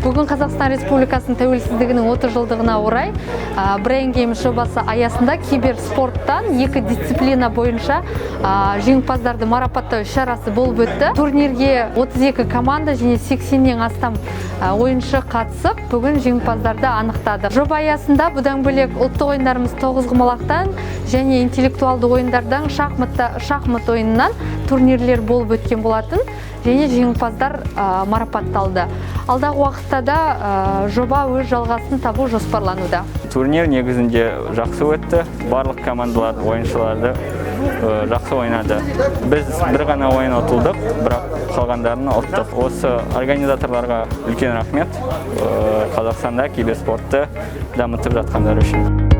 Бүгін Қазақстан Республикасының тәуелсіздігінің 30 жылдығына орай Brain Games жобасы аясында киберспорттан екі дисциплина бойынша жеңімпаздарды марапаттау іс-шарасы болып өтті. Турнирге 32 команда және 80-нен астам ойыншы қатысып, бүгін жеңімпаздарды анықтады. Жоба аясында бұдан бөлек ұлттық ойындарымыз тоғызқұмалақтан және интеллектуалды ойындардан шахмат ойынынан турнирлер болып өткен болатын және жеңімпаздар марапатталды. Алдағы уақытта да жоба өз жалғасын табу жоспарлануда. Турнир негізінде жақсы өтті. Барлық командалар ойыншыларды жақсы ойнады. Біз бір ғана ойын ұтылдық, бірақ қалғандарын ұттық. Осы организаторларға үлкен рахмет. Қазақстанда киберспортты дамытып жатқандары үшін.